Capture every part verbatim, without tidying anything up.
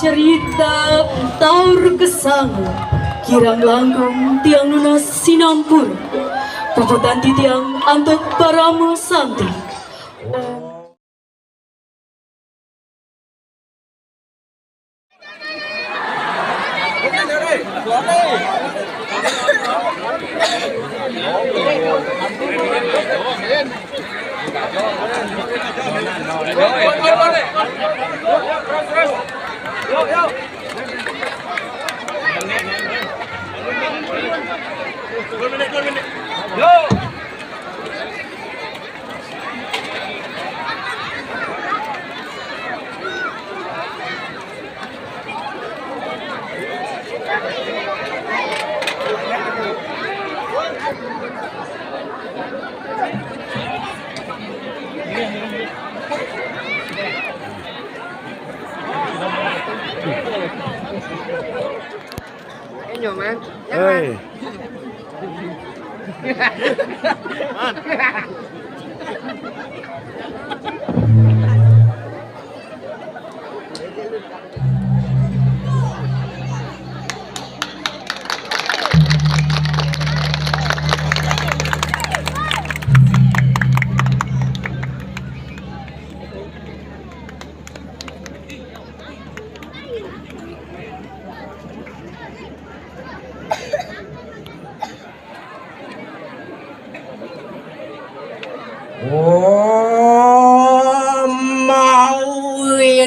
Cerita Taur Kesanga, kirang langkung tiang nunas sinampura. Puputang titiang antuk parama santi. Enyo, man. Hei. Oh, mau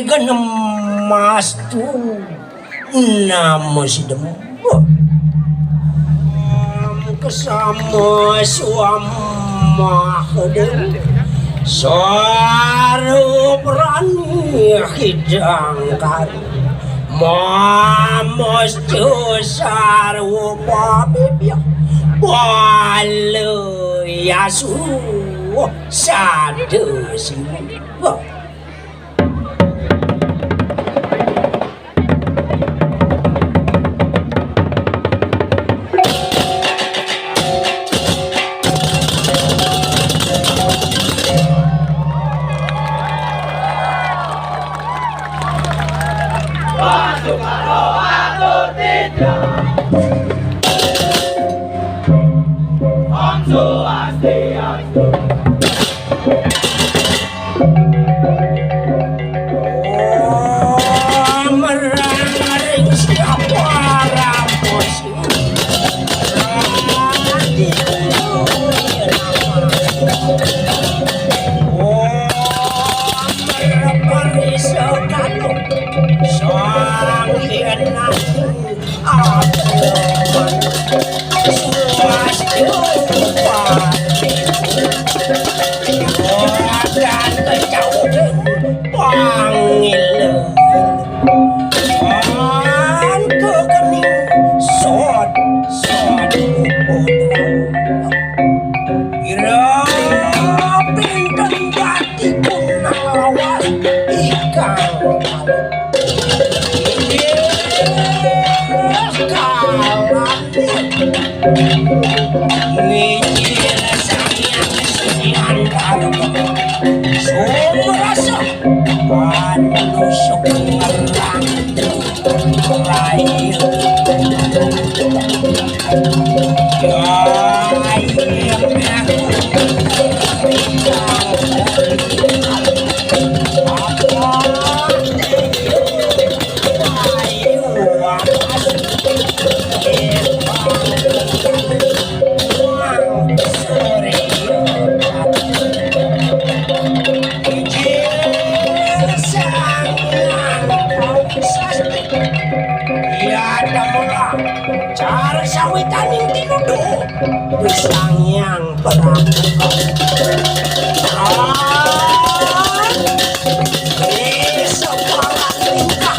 genem mastu nama si Dembo. Kesama suama kedeng. Saru berani hidang kari. Mamos jo saru pabebya. Bala yasu sada siwa. Pangil. Angka kening sod, sod upod. Ira pinten jati punang lawas ikang. Inggih kalah. Mijil Sang Hyang Sunan Kudus. Sumerasa panusuk nerang. Iya, damela. Cara sawitaning tinuduh. Sang Hyang Prabu. Ah, ri separan tingkah.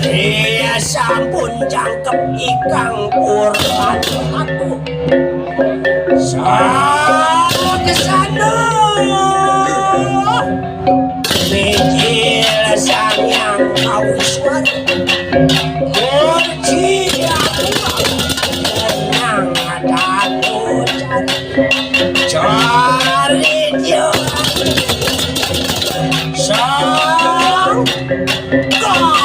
Ri sampun jangkep ikang purban aku. Saksana. Mijil Sang Hyang Kawiswara. Murci aku nang datu cari. Cari dia. Sang Kang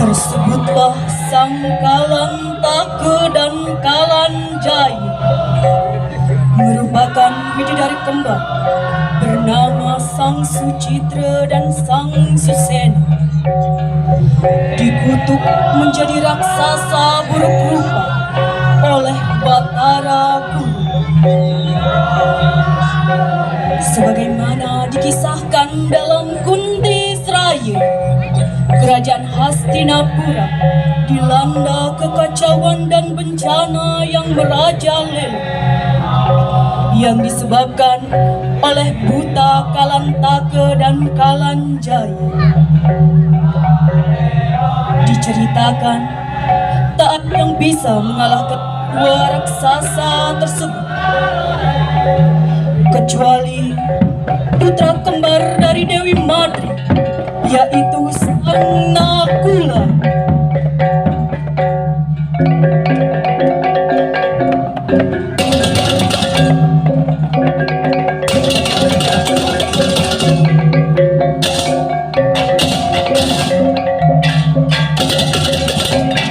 Tersebutlah sang Kalan Taka dan Kalan Jaya, merupakan bidadari kembar bernama Sang Sucitra dan Sang Susena. Dikutuk menjadi raksasa buruk rupa oleh Batara Guru. Sebagaimana dikisahkan dalam Kunti Seraya, Kerajaan Hastinapura dilanda kekacauan dan bencana yang merajalela, yang disebabkan oleh Buta Kalantaka dan Kalanjaya. Diceritakan, tak ada yang bisa mengalahkan dua raksasa tersebut, kecuali putra kembar dari Dewi Madri, yaitu Sang Nakula.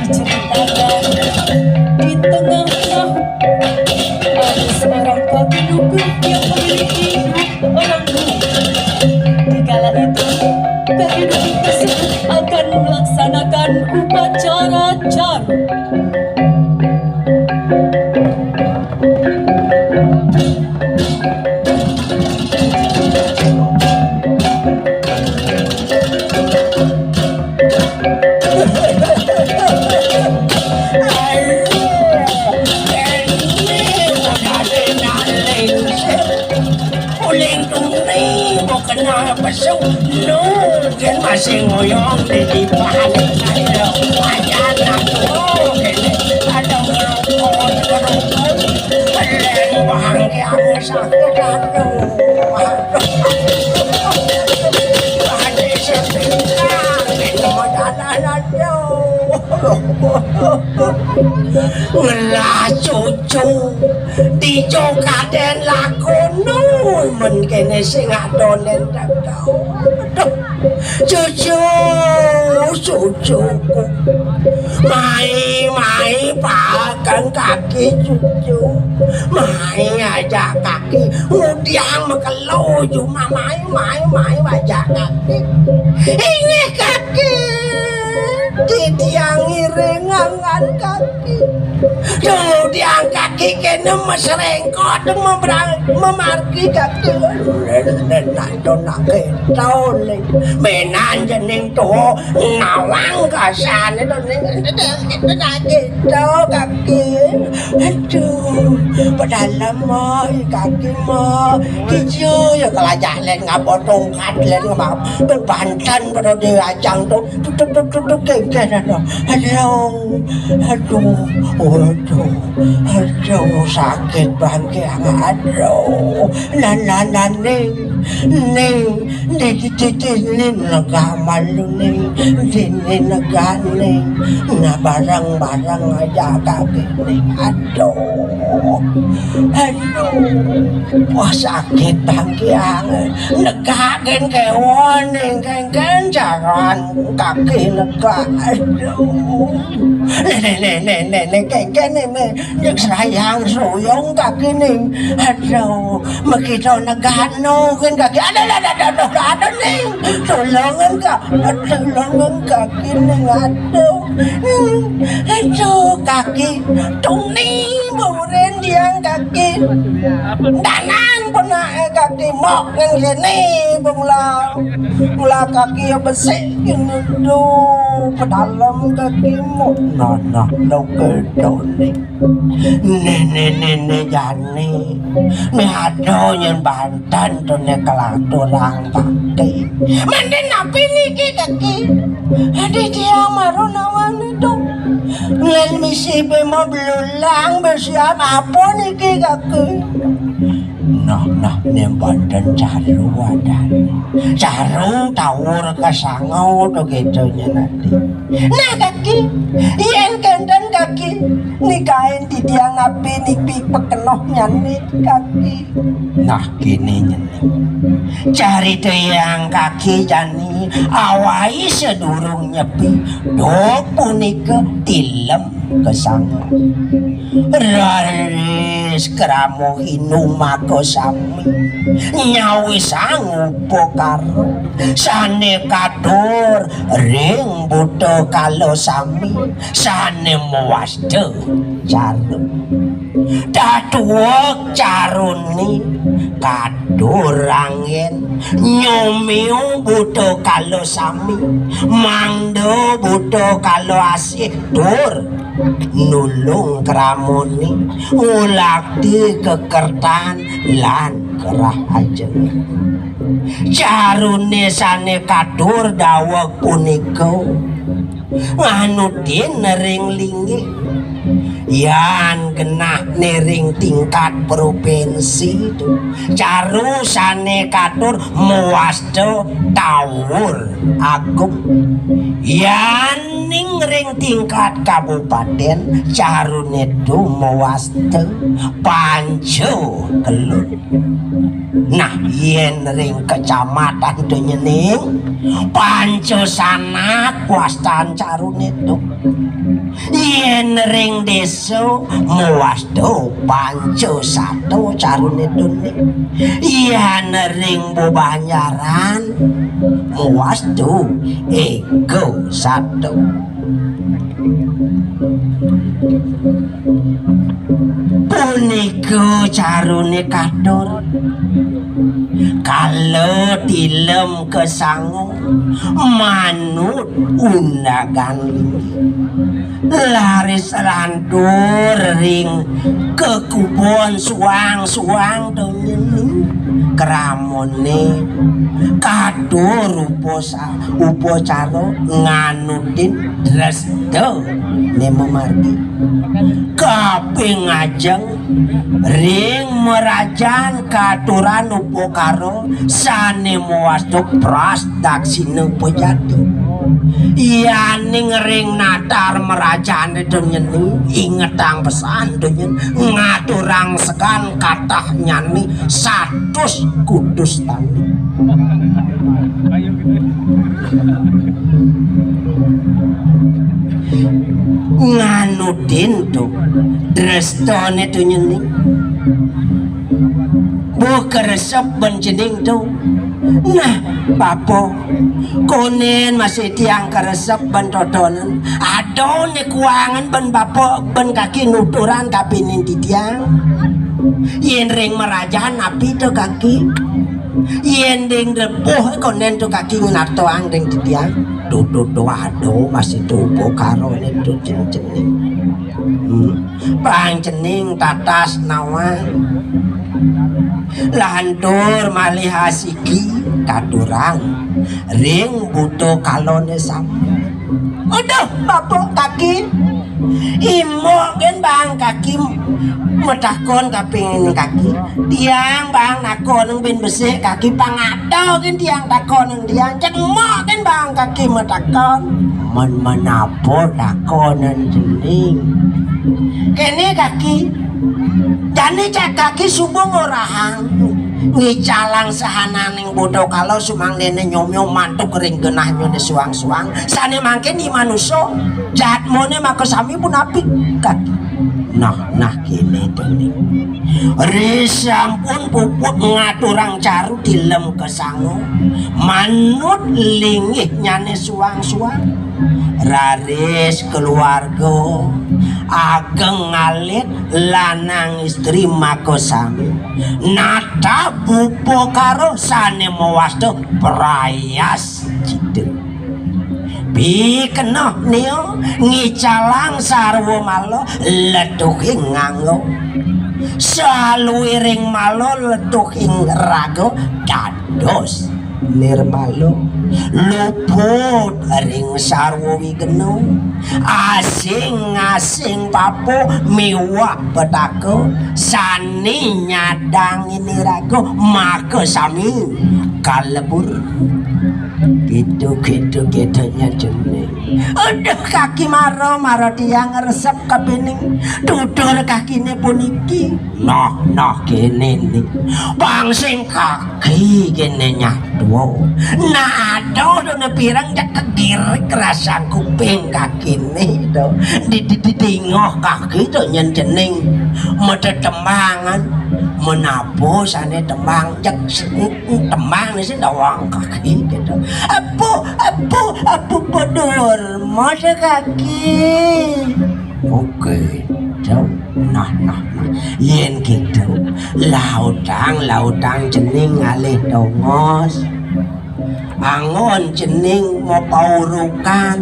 Diceritakan, di tengah-tengah ada seorang kaki dukun yang memiliki dua orang guru. Di kala itu, kaki dukun tersebut akan melaksanakan upacara carut. Uling tuni, kok kenal besok. Lu, dia masih ngoyong di depan. Ayo, aja nak tuh, ini ada ngerokok, ngerokok. Keren banget, ya, sakit, aduh. Aduh. Aduh, sepindah, itu mah jalan, aduh. Ngelah cucu. Dijo kaden lakono, men kene sing adonen teko. Aduh, cucu, cucuku. Mai, mai, pakan kaki cucu. Mai aja kaki, ngudiang mekelo cuma mai, mai, mai aja kaki. Ini kaki, didiang iringangan kaki. Kemudian kaki kene mesrengkot memerang, memargi kaki. Nenek nak donake tole. Menan jening tuwa nawang kasane to ning, kena gitu kaki. Aduh, padahal lemah kaki mah. Kijo ya kelajak len ngapa tongkat len ngapa. Bebantan pada diajang to. Duduk, duduk, duduk, kengken, aduh. Aduh, aduh, aduh, aduh, sakit bangke, aduh. Nah, nah, nah, ning, ning, di, di, di, di, ning, lega malu, ning, di, ning, lega, ning. Nah, bareng-bareng aja kaki, ning, aduh. Aduh, wah, sakit bangke, aduh. Negakin kewon, ning, kengken, jalan kaki negak. Aduh. Nek, nek, nek, nek, nek, nek, kengken, nek, nek, nek, sayang, suyung kaki, ning. Aduh, mekito negakno, kan kaki. Aduh, aduh, aduh, aduh, aduh, ning. Tulungan, Kak. Tulungan kaki, ning. Aduh. Hmm, aduh, kaki. Tuni, buren diang kaki. Danan pun, eh, kaki. Mok ngen kene, bengla. Mula kaki ya besik, kene. Duh. pedalem kaki mu. Nah, nah, lo kedone. Nene, nene, jani. Né ada nyén banten to né kelaturang kaki. Mending napi niki kaki? Adi tiang maro nawang itu. Lén misi bema belulang besian apa niki kaki? Nah, nah, né banten caru adan. Caru tawur kasanga to gitu nyén adi. Nah, kaki, yén kénten kaki, nikain titiang napi nipi pekenoh nyané kaki. Nah, kéné nyené. Caritayang kaki jani awai sadurung nyepi, duk punika tilem kasanga. Raris krama hinu makasami nyawisang upakara sané katur ring buta kala sami sané mawasta caru. Datuwek caruné katur anggén nyomia buta kala sami mangda buta kala asih tur nulung kramané ngulakti kakertan lan kerah ajeng. Caruné sané katur daweg punika nganutin ring linggih. Yan genah né ring tingkat provinsi to, caru sané katur mawasta tawur agung. Yan ning ring tingkat kabupaten, caruné to mawasta panca kelud. Nah, yén ring kecamatan to nyening, panca sanak wastan caruné to. Yén ring désa mawasta panca sato caruné to ning. Yén ring bebanjaran mawasta éka sato. Punika caruné katur. Kala tilem kasanga manut undagan linggih. Laris lantur ring kekubon suang-suang to nyening. Kramané katur upa sa-, upacara nganutin dresta né mamargi. Kaping ajeng ring marajan katuran upakara sané mawasta pras daksina pejati. Yaning ring natar marajané to nyening, ingetang pesan to nyen, ngaturang sekan katahnyané satus kutus tani. Nganutin to drestané to nyening. Buh karesep bén cening to. Nah, bapa, konén masih tiang karesep bén totonan. Ada né kuangan bén bapa bén kaki nuturan kapining titiang. Yén ring marajan napi to kaki? Yén ring rebuh konén to kaki ngenatoang ring titiang. Dudu to ada masih to upakarané to cening. Hmm. Pang cening tatas nawang. Lantur malih asiki katurang ring buta kalané sami. Aduh, bapa kaki. Imok gén bang kaki matakon kaping kaki. Tiang bang nakon bén besik kaki pang ada gén tiang takon tiang. Cek imok gén bang kaki matakon. Men menapa takonan cening? Kéné kaki. Jani cek kaki suba ngorahang. Ngicalang sahananing buta kala sumangdané nyomya mantuk ring genah nyoné suang-suang. Sané mangkin i manusa, jadmané makasami punapi? Kaki. Nah, nah kéné to ning. Risampun puput ngaturang caru tilem kasanga. Manut linggih nyané suang-suang. Raris keluarga ageng alit lanang istri makasami. Nata upakara sané mawasta prayascita. Pikenoh nia ngicalang sarwa mala letuhing nganggo. Saluiring mala letuhing raga dados nirmala, luput ring sarwa wigena, asing-asing papa miwah petaka sane nyadangin iraga, maka sami kalebur. Gitu, gitu, gitu, nya Cening. Aduh, kaki mara, mara tiang ngresep kepining tutur kakine puniki. Nah, nah, kene ni. Pang sing kaki kene nyatwa. Nah, aduh, dene pireng cek kegirik rasang kuping kakine to. Di, di, di, dingeh kaki to nyen Cening. Mada tembangan. Menapa sane tembang cek tembang ni sing dawang kaki gitu. Apu, apu, apu pedur, mada kaki. Oke, jauh. Nah, nah, nah. Yen gitu, lautang, lautang Cening ngalih tongos. Anggon Cening mapaurukan.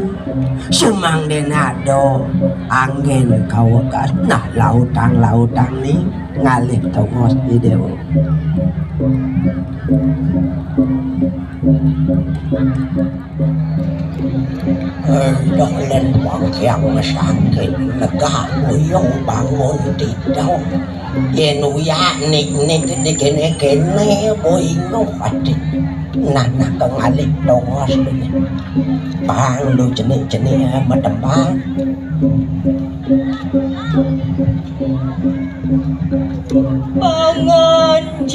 Sumangdene ada anggen kawekas. Nah, lautang, lautang ni ngalih tongos di Dewa. Endok len wangkiang mesangkin, negak uyung bangun tidong. Yen uyak nik-nik di kene-kene, boingo ati. Nah, nah, kengalih tongos dene. Bang lu jenik-jenik, eh, metembang. Panganjali.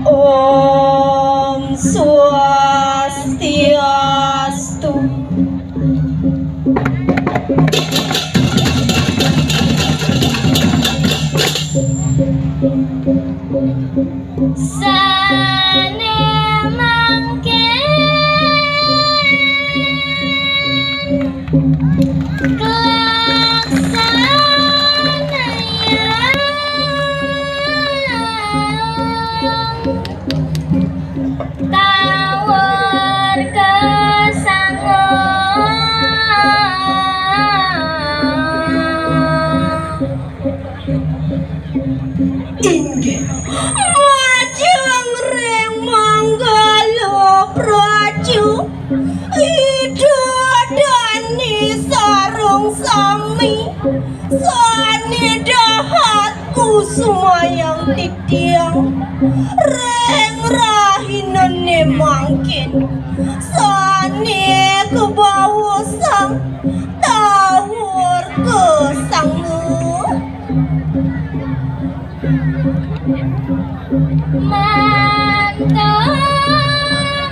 Om Swastiastu. Sane mangkin kalaksanayang tawur kasanga. Inggih. Majeng ring manggala praja. Ida dane sareng sami. Sane dahat kusumayang titiang. Ring rahinane mangkin. Sane kabaosang tawur kasanga. Mantu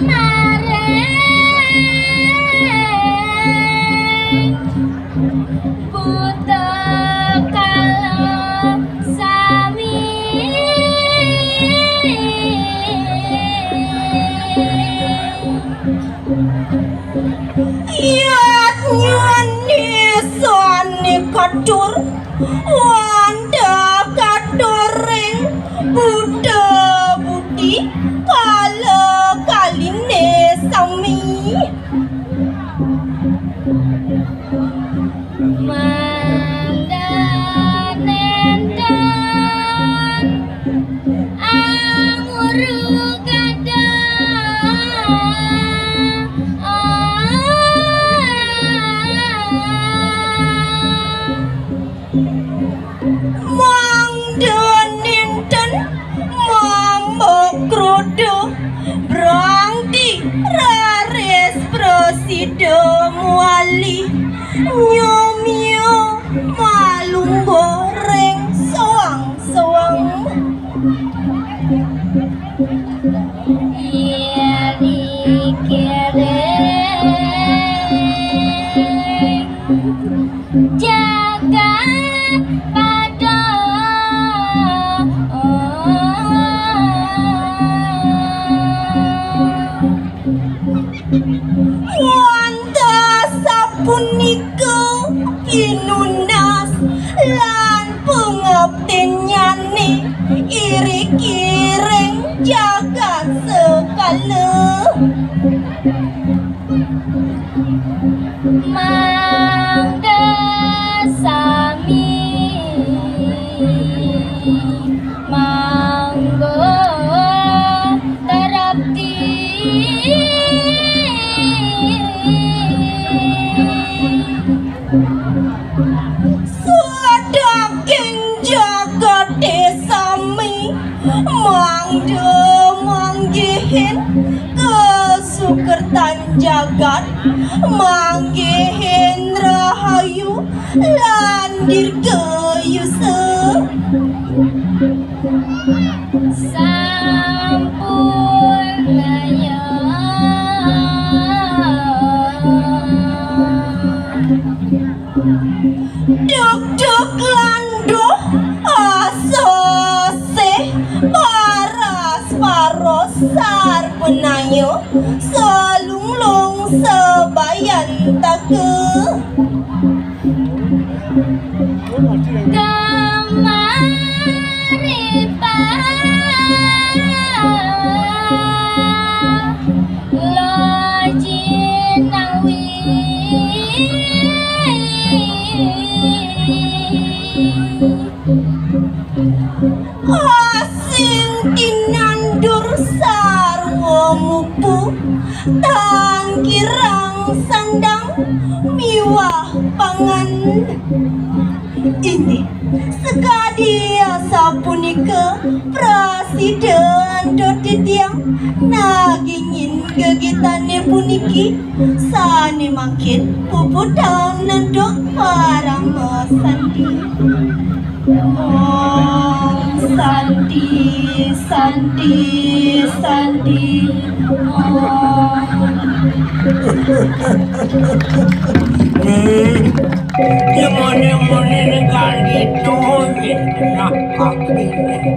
maring puta kala sami. Yadnyane sane katur, wanda katur ring Buddha Budi, kala kaline sami. Mangda nenten anguru gada. Mangda nenten mambok roda, brangti raris prasida muali, nyomia malungguh ring soang-soang. Yen ikiring jagat pada. Wantah sapunika pinunas lan pangabdinyane iri kiring jagat sekala. Mangga sami, mangga terapti. Sadaging jagate sami, mangda manggihin kasukertan jagat, manggihin rahayu lan dirgayusa. Sampun ngayah. Duk-duk landuh, asosih, paras-paros, sarpanaya, salunglung, sabayantaka. Kamaripa lojinawi. Asing tinandur sarwa mupu, tan kirang sandang miwah pangan. Inggih, sakadi asapunika prasida antuk titiang nagingin gegitane puniki, sane mangkin puputang antuk parama santi. Om Santi, Santi, Santi, Om. Hmm. Di mana-mana negara itu, gitu. Nah, aku ini.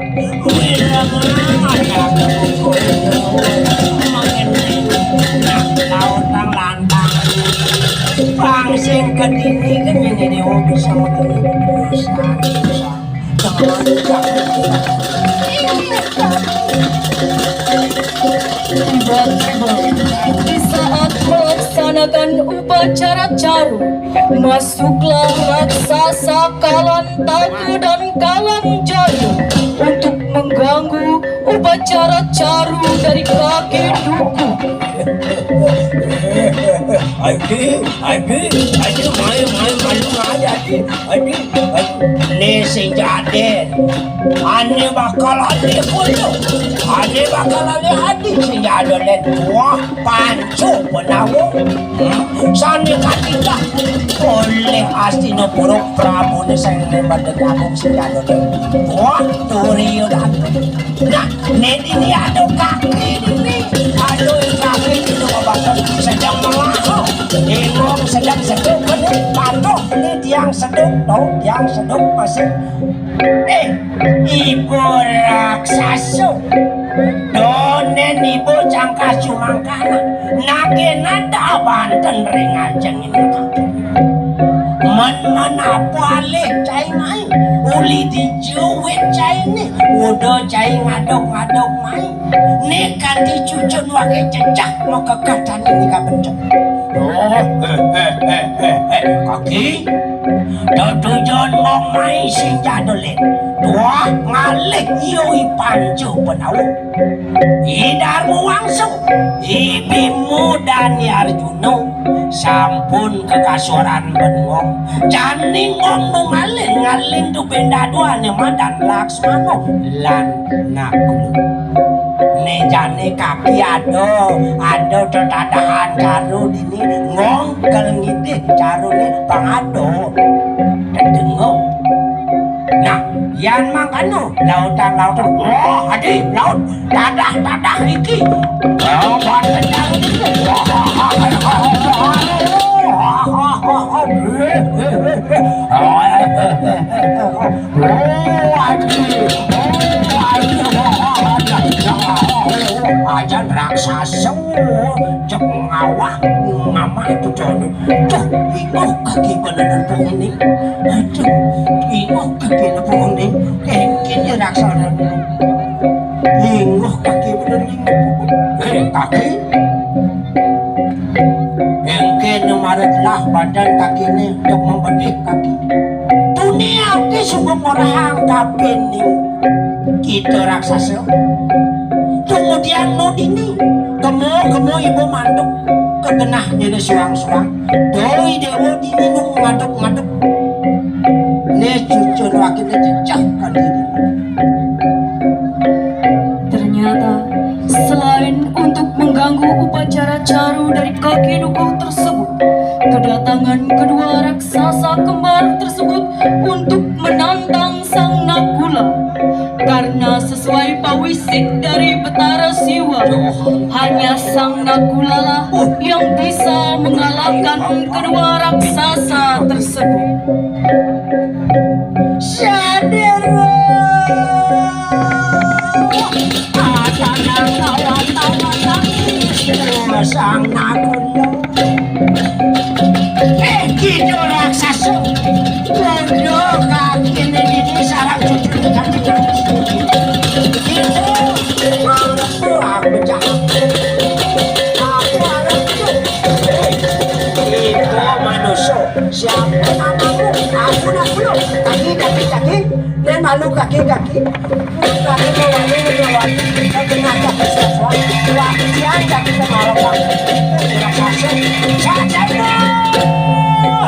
Wira mana ada buku. Mengenai, nah, lautan lantang. Bang sing kedini kan yang jadi hobi sama kedini. Tiba-tiba di saat melaksanakan upacara caru, masuklah raksasa Kalantaku dan Kalanjaya untuk mengganggu upacara caru dari kakek duku. Aji, aji, aji, main, main, main, main, aji, aji, aji. Ni sing jadi. Ane bakal ane kono. Ane bakal ane adi sing jadi. Wah, pancu penawa. Hmm, sane katika oleh Astina Puruk Prabune sing pada gabung sing jadi. Wah, turiyo datu. Nah, ne dini ada kaki dini. Aduh, kaki dini sedang melahap. Ingong sedang seduk, patuh ini tiang seduk, tau tiang seduk masih. Eh, ibu raksasa. Donen ibu cangkas cumangkana. Nake nada banten ring ajeng ini kaki. Men-men apa alih cai mai? Uli dijuwit cai ni. Udah cai ngadok-ngadok mai. Ni kanti cucun wage cecah makekatan ini kabenceng. Oh, eh, eh, eh, eh, eh, kaki. Tetujon ngong mai sing jadolen. Tuah ngalih iyo i pancu penawa. I Darma Wangsa, i Bima Dani Arjuna, sampun kekasuran bengong. Jani ngong nu ngalih, ngalih tu benda duane madan Laksmana lan Nakula. Ne jani kaki ada, ada tetadahan caru dini, ngong kel ngidih carune pang ada. Tedengo. Nah, yan mangkano, lautan-lautan. Wah, adi, laut, dadah, dadah, iki. Laut, dadah, iki. Wah, adi. Oh, adi. Oh, adi. Ajan raksasa, cek ngawah, ngamah itu jane. Duh, ingoh kaki beneran pohon ni. Aduh, ingoh kaki pohon ni. Engkin ya raksasa. Ingoh kaki beneran. Eh, kaki. Engkin Aretlah badan kakiné untuk membedik kaki. Tuni ati suba ngorahang kabin ning Kida raksasa. Kemudian no dini, gemo-gemo ibu mantuk, kegenah nyene suang-suang. Doi dewa dini nu ngaduk-ngaduk. Né cucun wakiné jejak kan dini. Ternyata, selain untuk mengganggu upacara caru dari kaki dukuh tersebut, kedatangan kedua raksasa kembar tersebut untuk menantang Sang Nakula. Karena sesuai pawisik dari Betara Siwa, hanya Sang Nakulalah yang bisa mengalahkan kedua raksasa tersebut. Sadero. Atanang lawan-lawan Sang Nakula. Eh, kidul raksasa. Bodoh kakiné dini sarang cucuné kaki. Gitu. Aku jahat. Aku harus. Itu manusia. Siapa namamu? Aku Nakula. Kaki, kaki, kaki. Né malu kaki, kaki. Kaki mawani, mawani. Kaki ngajak ke saswa. Latihan kaki pengarap. Raksasa. Saja.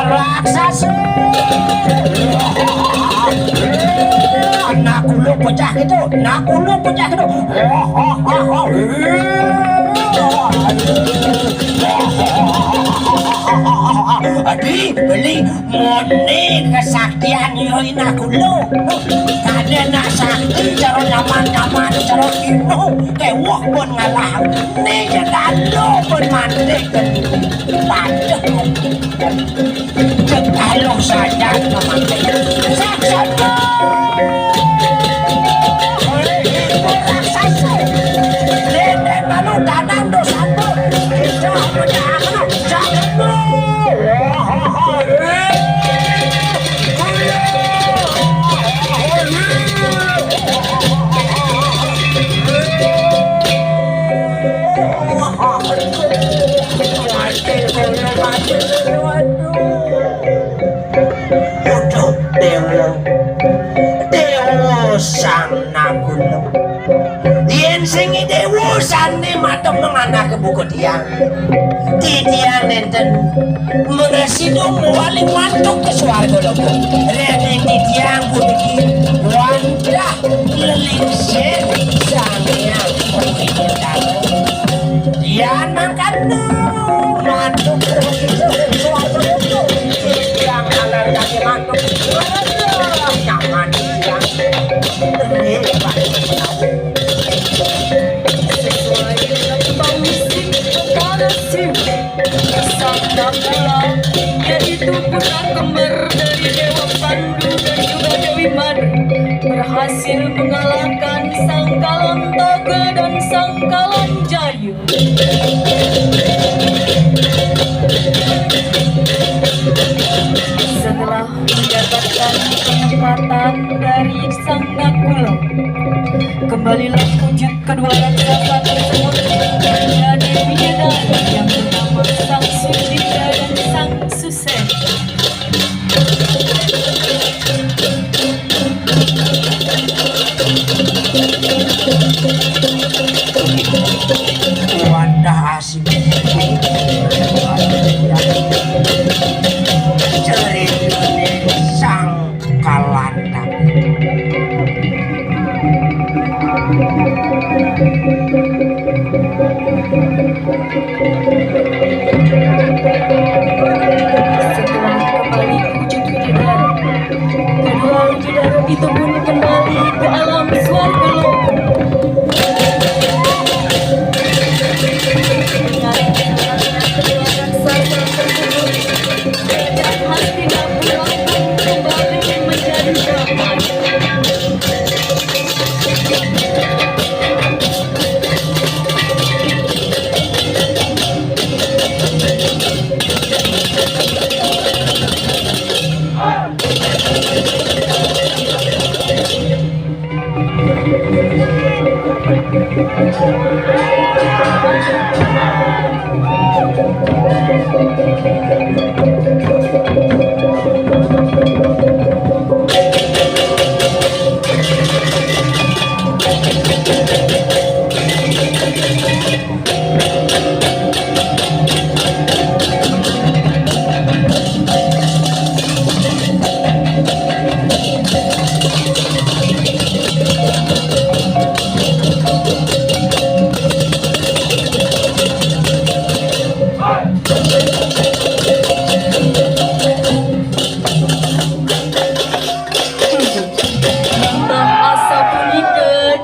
Raksasa. Nakula pecah gitu. Nakula pecah gitu. Adi, beli, mone kesaktian yo Nakula. Kadén nak sakti cara nyaman-nyaman cara kino. Tewok pun ngalah. Né jadalo pun mandek. Paduh. Cekalo saja nyaman. Saksana. Oleh ibu raksasa. Lendeng malu tanam dosa. Kita menjaga. Waduh, Déwa. Déwa Sang Nakula. Yén sing déwa sané matemeng anak buka tiang. Titiang nénten mengasih dong wali mantuk ke swarga loka. Réning titiang puniki wantah lelingsir Sang Hyang Widi Wasa. Yan mangkana mantuk ke swarga loka. Titiang alar dadi mantuk. Nyaman titiang. Sesuai dengan pawisik Betara Siwa, Sang Nakula, yaitu putra kembar dari Dewa Pandu dan juga Dewi Madri, berhasil mengalahkan Sang Kalantaga dan Sang Kalanjaya. Setelah mendapatkan penempatan dari Sang Nakula, kembalilah wujud kedua raksasa tersebut menjadi bidadari yang bernama Sang Sucipta dan Sang Susena. Wadah asik. Ceritané Sang Kalantang.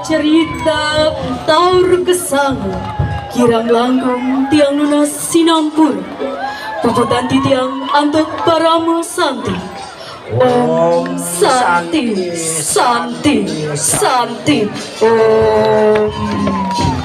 Cerita Taur Kesanga, kirang langkung tiang nunas sinampura. Puputang titiang antuk parama santi. Om Santi, Santi, Santi, Om.